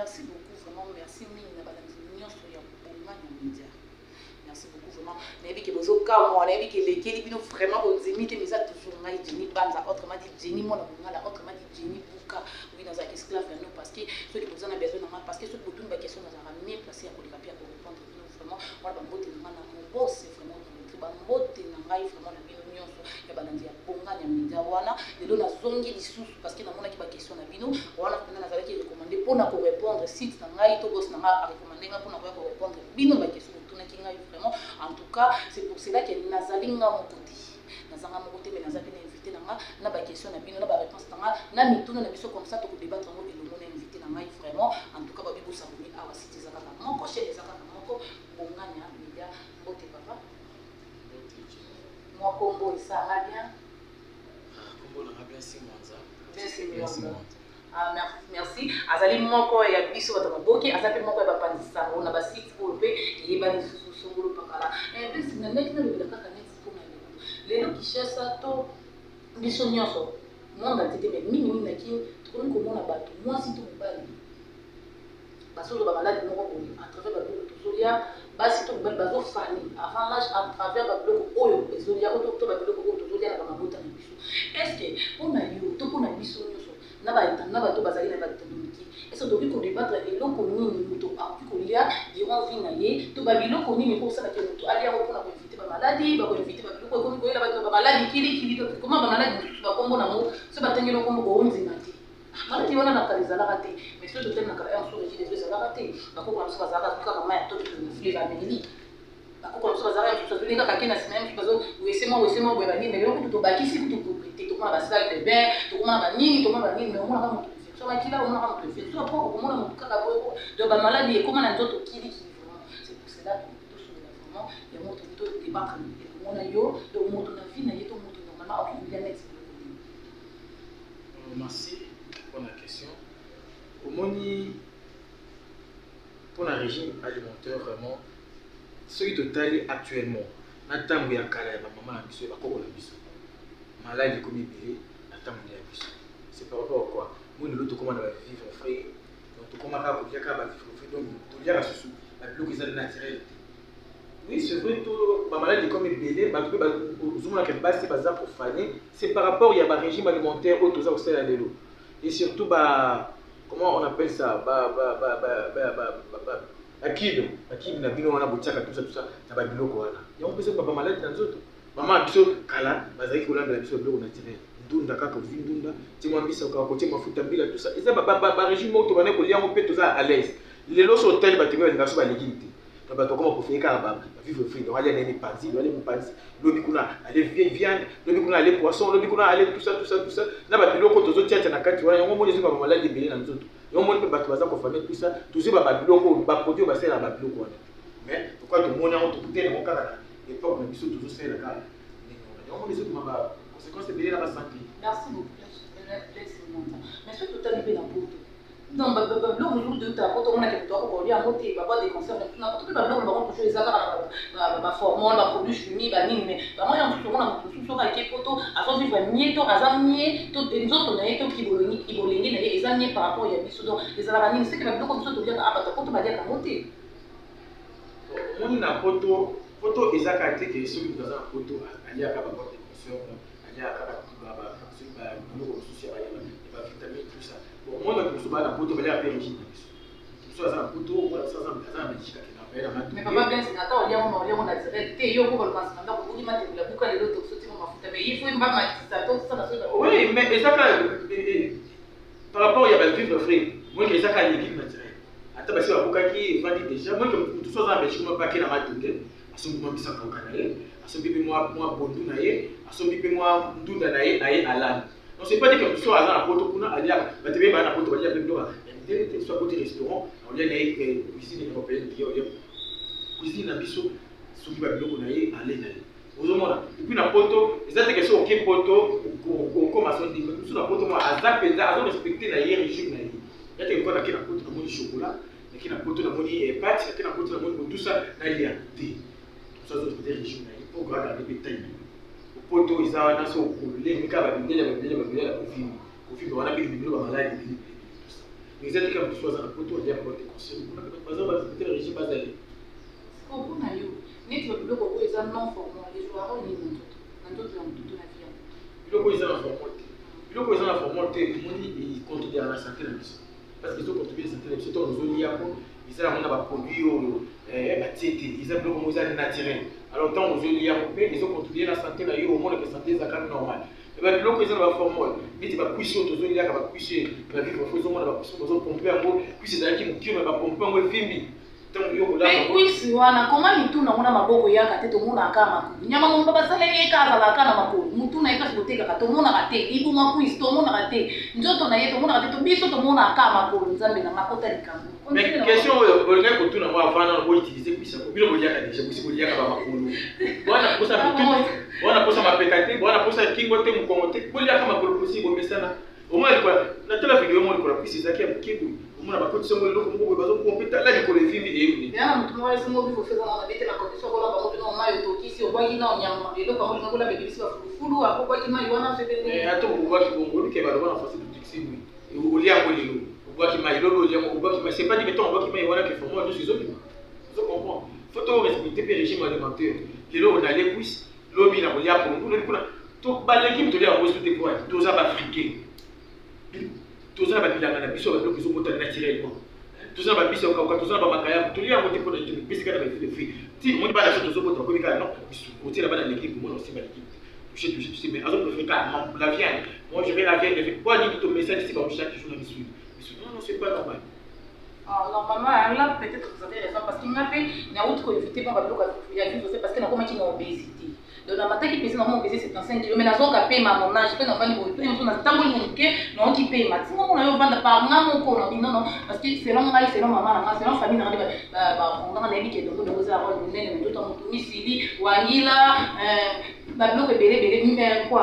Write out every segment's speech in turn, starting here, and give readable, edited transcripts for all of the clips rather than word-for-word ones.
Merci beaucoup, vraiment merci mingi na balandi nyonso ya Bongani Media. Merci beaucoup, vraiment. Nayebi ke bozokamwa, nayebi ke elekeli bino vraiment, bondimi te, mais eza toujours ngai Jenny Banza, autrement dit Jenny mwana Mongala, autrement dit Jenny Buka. Oui, nazalaki esclave na no, parce que soki boza na besoin na ngai, parce que soki botuni baquestion, nazalaka mieux placé ya koleka mpe ya korépondre bino vraiment. Wana bambote na ngai na mobose vraiment, bambote na ngai vraiment na bino nyonso ya balandi ya Bongani ya Media. Wana lelo nazongi lisusu parce que namonaki baquestion na bino wana mpena nazalaki recommandé mpona korépondre. Site na ngai to boss na ngai arecommande ngai mpona koya korépondre bino baquestion botunaki ngai vraiment. En tout cas, c'est pour cela que nazali nga moko te, nazanga moko te, mais naza mpe na invité na nga, na baquestion na bino, na baréponse na nga, na mituna na biso. Comme ça tokodébattre yango elongo na invité na ngai vraiment. En tout cas, babi bosaboni awa, site eza kaka moko, chaîne eza kaka moko, Bongani ya Media. Mbote papa, mwa kombo esanga bien. Kombo nanga Blessing Mwanza. Blessing Mwanza. Ah, merci. Azali moko ya biso bato maboki, aza mpe moko ya bapanzi sango na basite oyo mpe eyebani lisusu songolo pakala. Blessing, na neti nalobela kaka neti mpona lelo, lelo Kinshasa to biso nyonso, monde entier te, mais mingimingi na Kini, tokomi komona bato, mwasi to mobali, bazoloba maladi moko boye à travers babiloko tozolia. Basi to mibali bazofani avant l'âge à travers babiloko oyo ezolia oyo to babiloko oyo tozolia na bamabota na biso. Est ce que mpona yo to mpona biso nyonso na bato bazali na batondo mike, est ce que tokoki kodébattre eloko nini moto akoki kolia durant vie na ye, to babiloko nini mpo osalaki moto alia yango mpona koéviter bamaladi, bakoéviter babiloko ekomi koyela bato na bamaladi kilikili, koma bamaladi mosusu bakombo nango so batengeli okombo boondima te? Maladi wana na kala ezalaka te, mais soki totali na kala ya mosusu, Régie des eaux ezalaka te. Bakoko na biso bazalaka kaka mai ya toki na fleuve, ameli. Bakoko na biso bazalaka ya mosusu azoli kaka ke na nsima ya mosusu bazo wese mwa wese mwa boye banini. Mais lelo kutu tobakisi kutu propriété, tokomona basalle de bain, tokomona banini, tokomona banini, mais omonaka moto infection makila, omonaka moto infection po okomona moto kaka boye. Donc bamaladi ekóma na nzoto kilikili vraiment. C'est pour cela tosolola vraiment yango, toki todébattre elongo na yo. Donc moto na vie na ye to moto normalement akoki kolia neti biloko nini? Merci mpona question. Omoni, mpona régime alimentaire, vraiment soki totali actuellement na ntango ya kala ya bamama na biso, ya bakoko na biso, maladi ekomi ebele na ntango nde ya biso. C'est par rapport à quoi? Moi, lelo tokóma na bavivre frais, donc tokóma kaka kolia kaka bavivre frais, donc toliaka susu babiloko eza naturel te. Oui, c'est vrai, to bamaladi ekomi ebele, bato mpe ozomonaka basi baza kofane. C'est par rapport ya barégime alimentaire oyo toza kosalela lelo et surtout ba, comment on appelle ça, ba ba ba ba ba ba ba bakibe, bakibe na bino wana botiaka, tout ça, tout ça, na babiloko wana yango mpesa bamaladi na nzoto. Mama na biso kala bazalaki kolambela biso biloko naturel, ndunda kaka, ozwi ndunda, tie mwa mbisa, kaka kotie mafuta mbila, tout ça. Eza barégime moko tobandaki kolia yango mpe toza à l'aise. Lelo so otali, bato ebele balingaka so balégume te, donc bato bakoma préféré kaka bavivre frais. Donc alia na ye mipanzi, alia mopanzi, lobi kuna ale viande, lobi kuna ale poisson, lobi kuna ale tout ça, tout ça, tout ça, na babiloko tozotiatia na kati wana. Yango moni ezwi bamaladi ebele na nzoto. Yango moni mpe bato baza kofame, tout ça. Tozwi babiloko, baproduit oyo basalelaka babiloko wana, mais pourquoi tomoni yango, tokuteli yango kaka na époque na biso, tozosalela kaka ndenge wana. Yango moni ezokoma baconséquence ebele na basanté. Merci beaucoup. Mais soki totali mpe na poto, donc babiloko mosusu toyuta poto, omonaki moto akoka kolia yango te, baboîte de conserve na poto mpe babiloko na bango toujours eza kaka baformol, baproduit chimie, banini. Mais bango ya mosusu, omona moto mosusu soki ake poto, azovivre mieux to aza mieux to nzoto na ye to kibolenge na ye eza mieux par rapport ya biso. Donc ezalaka nini? Seke babiloko biso toliaka, a bato poto baliaka yango te. Omoni, na poto, poto eza kaka te ke soki moto aza na poto aliaka baboîte de conserve, aliaka biloko mosusu ya bavitamine, tout ça. Bon, omoni, bato mosusu baa na poto baliaka mpe régime na biso. Mosusu aza na poto, aza na Belgique, akenda baye na Mais papa Blaise, ata oliango ma oliango naturel te, yo okokoluka nsima ndako, obuki matembela, buka lelo tosotima mafuta, mais il faut bamatisa to tosala soki. Oui, mais eza kaka par rapport ya bavivre frais. Moke eza kaka légume naturel, ata basi babukaki, evandi déjà. Moke motu so aza na Belgique, mpo ake na Matonge, asombi mwa mbisa kauka na ye, asombi mpe mwa bondu na ye, asombi mpe mwa ndunda na ye, aye alali. Donc c'est pas dire que mosu aza na poto kuna aliaka. Bato ebeye baa na poto balia mpe biloko ya mindele te. So akoti restaurant, olia na ye cuisine européenne te, olia cuisine na biso. Soki babiloko na ye ale na ye, ozomona. Et puis na poto eza te ke so oke poto okoma so ndenge mosusu. Na poto mwa aza mpenza azorespecte na ye régime na ye ya te. Lokola nake na poto, namoni chocolat, nake na poto, namoni pâte, nake na poto, namoni botusa, nalia te. Mosu azorespecte régime na ye mpo ogarde mpe taille na ye. Poto eza wana, so okolemi kaka babindele, babindele, babindele, kovimba, kovimba wana mpe bibilo bamaladi ebele ebele, tout ça. Eza te kaka mosusu aza na poto alia mbote conseil kuna, mpe bato baza barespecte régime bazali. Mpona yo, neti babiloko oyo eza non formol, ezwaka rôle nini na nzoto ya motu to na vie ya motu? Biloko oyo eza na formol te, biloko oyo eza na formol te, omoni, econtribuaka na santé na biso, parce que ezocontribue na santé na biso. Ntango ozolia yango, eza yango na baproduit oyo batie te, eza biloko moko eza naturel. Alors ntango ozolia yango mpe ezocontribue na santé na yo, omonaka santé ezaka normal. Babiloko eza na baformol, neti bacuisse oyo tozoliaka, bacuisse bavivre fo, ozomona bacuisse bazopompe yango, cuisse ezalaki moke me bapompe yango, evimbi. Ntango yo kolamba, cuisse wana koma mitu nango na maboko eyaka te, tomonaka makolo. Nyama momba basaleli ye kaka, azalaka na makolo, mutu na ye kasi botekaka, tomonaka te libuma cuisse, tomonaka te nzoto na ye, tomonaka te to biso tomonaka makolo. Nzambe na nga, kota likambo. Mais question oyo olingaki kotuna ngo avant nano boutilize cuisse yango, bino boliaka déjà, bosi boliaka bamakolo wana, posa mutu wana, posa mapeka te wana, posa kingo te, mokongo te, boliaka makolo posi bomesana. Omona likolo, natala video mo, likolo ya cuisse ezalaki ya moke boye, omona bakotisi yango eloko moko boye, bazopompe, tala likolo evimbi, eyebuni. Yana motu moko esingo vivre feza na mabe te, na condition kolamba ngo mpena mai otokisi, obwaki na nyama, eloko yango linga kolamba, ebebisi bafulufulu, akobwaki mai wana sope. Ata obwaki bongo, oyebi ke baloba na français, totokisi boye, olia yango lelo, obwaki mai, lobi olia yango, obwaki mai. C'est pas dit que ntango obwaki mai wana ke formol nyonso ezobima. Ozo comprendre, faut to respecter mpe régime alimentaire. Lelo onalie cuisse, lobi na kolia pondu, lobi kuna to balégume tolia yango esu te. Po toza baafricain, toza na babilanga na biso, babiloko ezobota naturellement, toza na babisi ya kokauka, toza na bamakayabu, tolia yango te. Mpona pesika na bafruit ti omoni bana biso tozobota, bakomi kaka non, otiela bana légume, omona osimba légume te, touche, touche, touche, mais azo préféré kaka la viande. Moi, je vais la viande. Po nini tomesanisi bango chaque jour na misuni misuni? Non, non, c'est pas normal. Ah, normalement, là, peut-être vous avez raison, parce que nga mpe nauti koéviter mpo babiloko ya vivre, parce que nakomaki na obésité. Donc namataki mpenza na obésité 75 kilo, mais nazoka pema mon âge mpe navandi boye mpe mosu natamboli moke, naoki pema ntinga mona yo ovanda par nga moko na bino. Non, parce que selon ngai, selon mama na nga, selon famille na nga nde bafondanga, nayebi ke dongo dongo eza rôle monene na nzoto ya motu, misili, wangila, babiloko ebele ebele, quoi,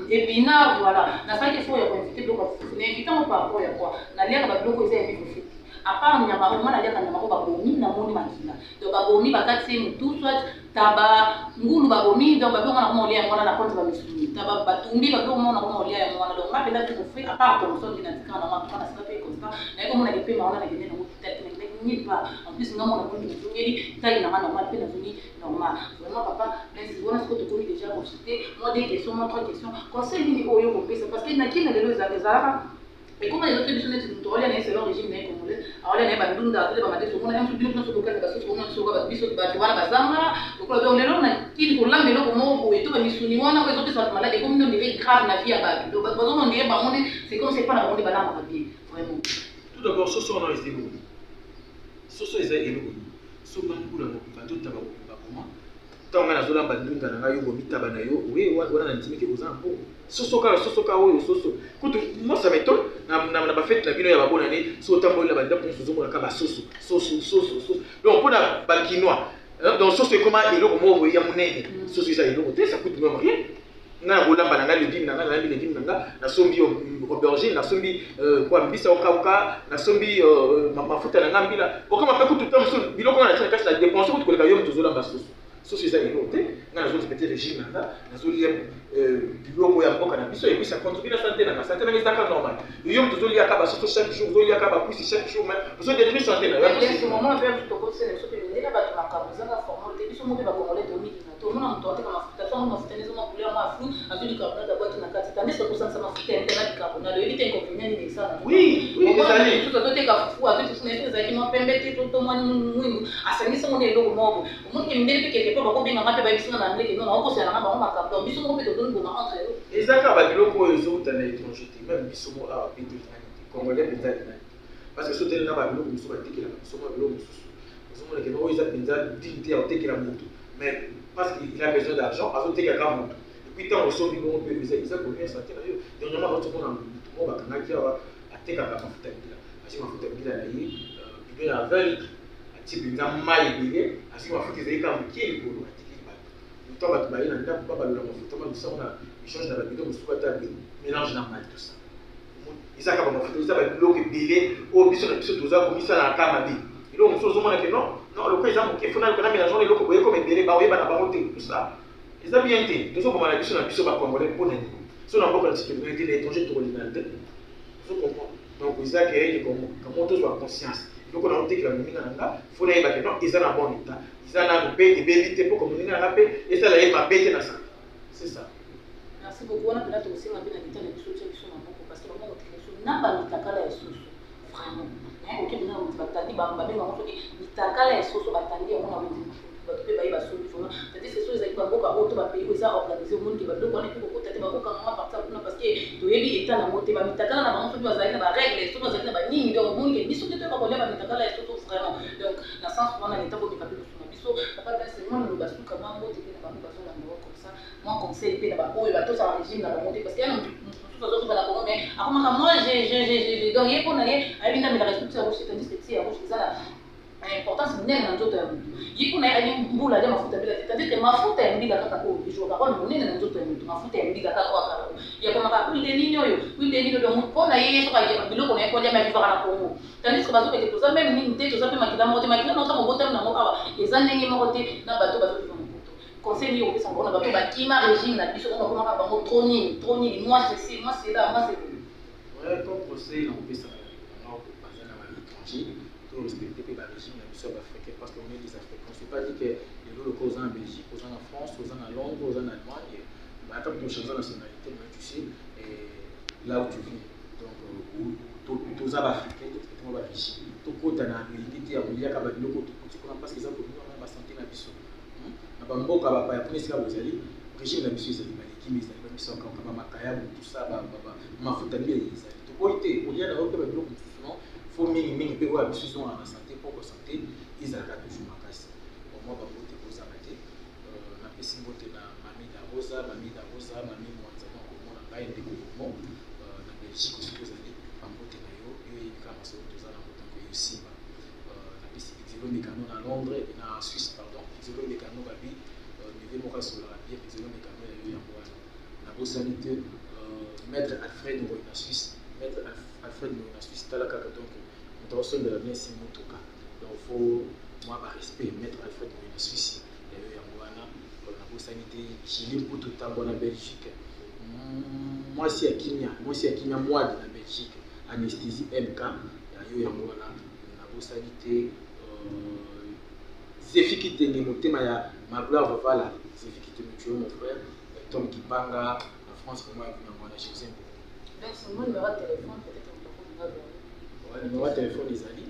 épinard. Voilà, nasalaki effort ya koinvite biloko ya fufu, na invite yango par rapport ya quoi naliaka babiloko eza ya vivre feti. À part nyama oyo mwana aliaka, nyama oyo babomi, namoni makila, donc babomi, bakati ye motu, soit taba, ngulu babomi, donc babiloko wana koma olia yango wana na compte bamisuni, taba batumbi, babiloko mona koma olia yango wana. Donc nga mpenza vivre fait, à part thomson nde natikaka nango. En tout cas nasala mpe constat, naye komona lipema wana, nakende nango hôpital te, nakendaki nulle part. En plus nga mona moni nazongeli taille nanga normal mpe nazongi normal. Vraiment, papa Blaise, wana sikoyo tokomi déjà kochite. Moi, deux questions, moi, trois questions. Conseil nini oyo kopesa? Parce que nakini na lelo ezalaka ekoma lelo te, biso neti moto aolia na ye selon régime na ye congolais, aolia na ye bandunda, atole bamadeso, omona ye bino nyonso kokata basusu, omona biso biso bato wana bazanga lokola. Donc lelo na kini kolamba eloko moko boye to bamisuni wana oyo ezopesa bato malade, ekomi on dirait grave na vie ya bato. Donc bato bazomona on dirait bango nde, c'est comme c'est pas na bango nde balambaka bien vraiment. Tout d'abord, soso wana eza eloko nini? Soso eza eloko nini? So bambula mobimba to taba mobimba, koma ntango ngai nazolamba ndunda na ngai, yo bomitaba na yo oye wana, na ndimiki oza na mbongo. Soso kaka, soso kaka oyo, soso kutu, moi ça m'étonne na bafete na bino ya babonane, so otamboli na bandako nyonso, ozomona kaka basoso, soso, soso, soso. Donc mpona bakinois, donc soso ekoma eloko moko boye ya monene. Soso eza eloko te, ça coûte même rien. Nga na kolamba na ngai légume na ngai, nalambi légume na nga, nasombi aubergine, nasombi kwa mbisa okauka, nasombi mafuta na nga mbila okama mpe kutu ta mosusu biloko wana natia na kasi na dépense kutu koleka yo moto ozolamba soso. Soso eza eloko te. Nga nazorespecte régime na nga, nazolia biloko ya mboka na biso et puis ça contribue na santé na nga. Santé na nga ezaka normal. Yo moto ozoliaka basoso chaque jour, ozoliaka bacuisse chaque jour, mais ozodétruire santé na yo. Moment mpe tokosela biso mpe ndenge bato makambo ezanga formol te. Biso moko mpe bacongolais tomilinga, tomona moto ateka mafuta, sango mafuta ezoma couleur mwa flou, azwi bicarbonate, abwaki na kati, tandis kosangisa mafuta ya na bicarbonate, oyebi te inconvénient nini esala. Oui, ezali. Mosusu azoteka fufu, azwi fufu na ye, ezalaki mwa pembe te to mwa mwindu, asangisi ngo na eloko moko. Omoni ke mindele mpe quelque part bakobenganga mpe bayebisinga na ndeke non, akosela nanga bango makambo. Donc biso moko mpe tozoni boma entre eux. Eza kaka babiloko oyo ezouta na étranger te, même biso mo awa mpe tolingani te. Congolais mpenza alingani te, parce que so oteli na babiloko mosusu batekelaka biso, mwa biloko mosusu ozomona ke oyo eza mpenza digne te ya kotekela motu, mais parce qu'il a besoin d'argent, azotekaka motu. Et puis ntango osombi bongo mpe eza konuire santé na yo. Dernièrement azotomona motu moko bakangaki awa, atekaka mafuta mbila, azwi mafuta mbila na ye, bidon ya 20 litre, atie mpenza mai ebele, azwi mafuta ezali kaka mokie likolo, atikeli bato. Moto bato baye na ndako, babalola mafuta ma misango na échange na babidon mosusu, ata mélange na mai, tout ça. Eza kaka bamafuta, eza babiloko ebele oyo biso na biso toza komisala kaka mabe. Eloko mosusu ozomona ke non, non, eloko eza moke, fona na mélange wana eloko boye koma ebele, baoyeba na bango te. Tout ça eza bien te. Tozoboma na biso na biso bacongolais. Mpo na nini? So na mboka na biso tolingani te, na étranger tokolingana te? Ozo comprendre? Donc eza ke kamo tozwa conscience, eloko na otekela moninga na nga, faut nayeba ke non, eza na bon état, eza nanu mpe ebebi te, mpo moninga na nga mpe esala ye mabe te na santé. C'est ça. Merci beaucoup. Wana mpena tokosenga mpe na leta na biso, tia biso maboko, parce que bango kotekela biso na bamitakala ya soso vraiment. Okende na moto, batandi, babenga yango soki mitakala ya soso, batandi yango na wenze, bato mpe baye basombi vraiment. C'est-à-dire que soki ezalaki bamboka oyo to bapays oyo eza organisé, omoni ke babiloko wana epe kokota te, bakokanganga partir kuna, parce que toyebi état nango te. Bamitakala na bango, soki bazalaki na barègle, soki bazalaki na banini, donc omoni ke biso te toyeba kolia bamitakala ya soso vraiment. Donc na sens wana, leta bomeka mpe kosunga biso. Papa Blaise, mwa liloba suka, mwa mbote mpe na bango bazolanda wa, comme ça mwa conseil mpe na baoyo batosaka régime na bango te, parce que yana mosusu azokiba na Kongo, mais akomaka moi je je je je, donc ye mpo na ye ayebi ndamelaka esuki ya rouge, tandis que ti ya rouge eza na importance monene na nzoto ya motu. Ye mpona ye ali mbula alia mafuta ya mbila te, tandis que mafuta ya mbila kaka oyo ejouaka rôle monene na nzoto ya motu. Mafuta ya mbila kaka oyo akala yakomaka huile nini oyo, huile nini. Donc mpona ye, soki alia biloko na ye kolia, me avivaka na Congo, tandis que bazokeke toza même nini te, toza mpe makila moko te. Makila na ntango obotami nango awa eza ndenge moko te na bato bazoviva na poto. Conseil nini opesa bango, na bato bakima régime na biso, bango bakomaka bango trop nini, trop nini, moi ceci, moi cela, moi c'est? Ouais, comme conseil nakopesa bango baza na baétranger, to respecter mpe barégime na biso ya baafricain, parce qu'on est des Africains. C'est pas dit que lelo loko oza na Belgique, oza na France, oza na Londres, oza na Allemagne, ata moto ochange nationalité, mais tu sais là où tu viens. Donc toza baafricain, torespecte mwa barégime, tokota na loyenge te ya koliaka babiloko tokoti kuna, parce que eza komina na basanté na biso na bamboka bapaya. Mpona esika bozali, régime na biso ezali balégume, ezali bamisakaka, bamakayabu, tout ça, mafuta mbila ezali. Toboyi te kolia na yo mpe babiloko mosusu, non, faut mingimingi mpe oyo ya biso ezongaka na santé, mpo ko santé ezalaka toujours makasi. Mwa bambote kozanga te, napesi mbote na Mami da Rosa, Mami da Rosa, Mami Mwanza, mwa komona ngai ndeko Bomo na Belgique. Soki ozali, bambote na yo, yo oyebi kaka masolo toza nango, donc yo simba. Napesi Exelo Mekano na Londres, na Suisse, pardon, Exelo Mekano, babi neveu moko asolaka bien, Exelo Mekano ya yo yango wana. Nabosani te Maître Alfred Ngoy na Suisse, Maître Alfred Ngoy na Suisse. Tala kaka, donc moto akosombela bien si motuka, donc faut mwa barespect. Maître Alfred Ngoy na Suisse, ya yo yango wana. Nabosani te Julie Mputu Tambo na Belgique, mwasi ya kimia, mwasi ya kimia, mwadi na Belgique, Anesthésie MK, ya yo yango wana. Nabosani te Zefi Kitenge, motema ya Magloire Vavala, Zefi Kitenge, tu es mon frère. Tom Kipanga na France, vraiment ya yango wana, je vous aime beaucoup. Donc mon numéro de téléphone, peut-être? Ouais, numéro de téléphone ezali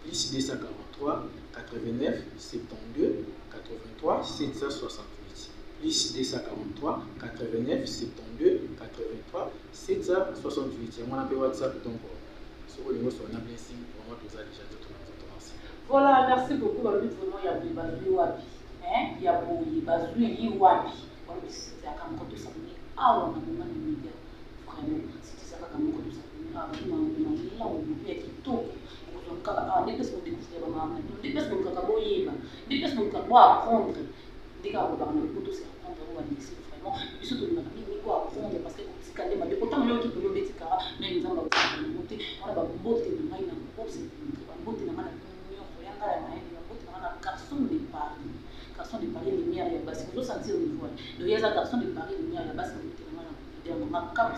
plus 243 89 72 83 768, plus 243 89 72 83 768. Yango wana mpe WhatsApp. Donc soki olingi osola na Blessing, vraiment toza déjà nzoto na nzoto. Merci. Voilà, merci beaucoup. Balobi vraiment ya boye bazwi wapi, ya boye bazwi wapi? Balobi site yaka moko tosaboni awa na Moma na Media. Vraiment site eza kaka moko tosaboni awa, babi malamu mpe ya kitoko. Okozwa kaka awa nde place bodécouvrir bamama na bino, nde place bolukaka boyeba, nde place bolukaka boapprendre, nde kaka bolobaka na lopoto, c'est apprendre oyo balekisi. Vraiment biso tolingaka mingi koapprendre, parce que kotika nde mabe. Kotanga yoki koyo obetikaka meme Nzambe akosaka yango te. Wana bambote na ngai na groupe, bambote na ngai na bino nyonso ya ngai ya mayele, bambote na ngai na Garçon de Paris, Garçon de Paris, lumière ya basi. Ozosentir niveau, donc ye aza Garçon de Paris, lumière ya basi. Bambote na ngai na leader makambo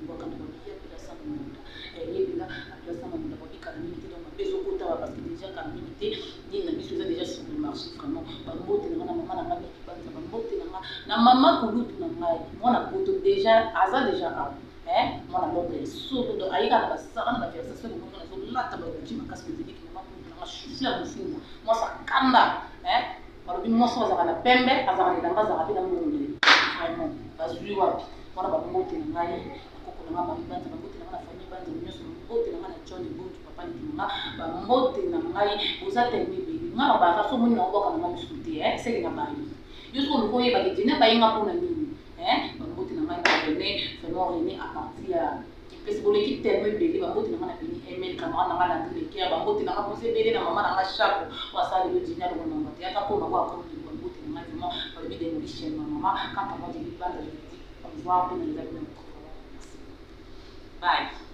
wakanda, babi apela sango monda, yebela apela sango monda, babi kala mingi te. Donc mabe ezokota, parce que déjà kala mingi te nini na biso eza déjà sur le marché. Vraiment bambote na ngai na mama na ngai Biki Banza, bambote na ngai na mama kulutu na ngai mwana poto, déjà aza déjà awa, mwana Londres solo. Donc ayeka na basara na baversation bomongo, nazolata babuti makasi bozaliki. Mama kulutu na nga, chouffleur mofinga, mwasi akanda, balobi mwasi oyo azalaka na pembe, azalaka na elamba, azalaka mpe na mbongo. Vraiment bazwi wapi wana? Bambote na ngai bakoko na ngai Mami Banza, bambote na ngai na famille Banza nyonso, bambote na ngai na John Ebontu, papa leki na nga, bambote na ngai. Boza telema ebele. Ngai na baka so omoni na obwaka na ngai misu te, seke na bayi yo. Soki oluka oyebaka ete nabayinga mpona nini, bambote na ngai na René, vraiment René à partir ya epesi boleki tellement ebele. Bambote na ngai na Beni Emel, camarade na ngai na Leker, bambote na ngai boza ebele, na mama na ngai Chako oyo asala lelo dini alongo na mama teyaka mpo bango akomi. Bambote na ngai vraiment. Balobi démolition ma mama. Quant à moi, David Banza, je vous dis au revoir mpe na ezali na mokolo. Merci, bye.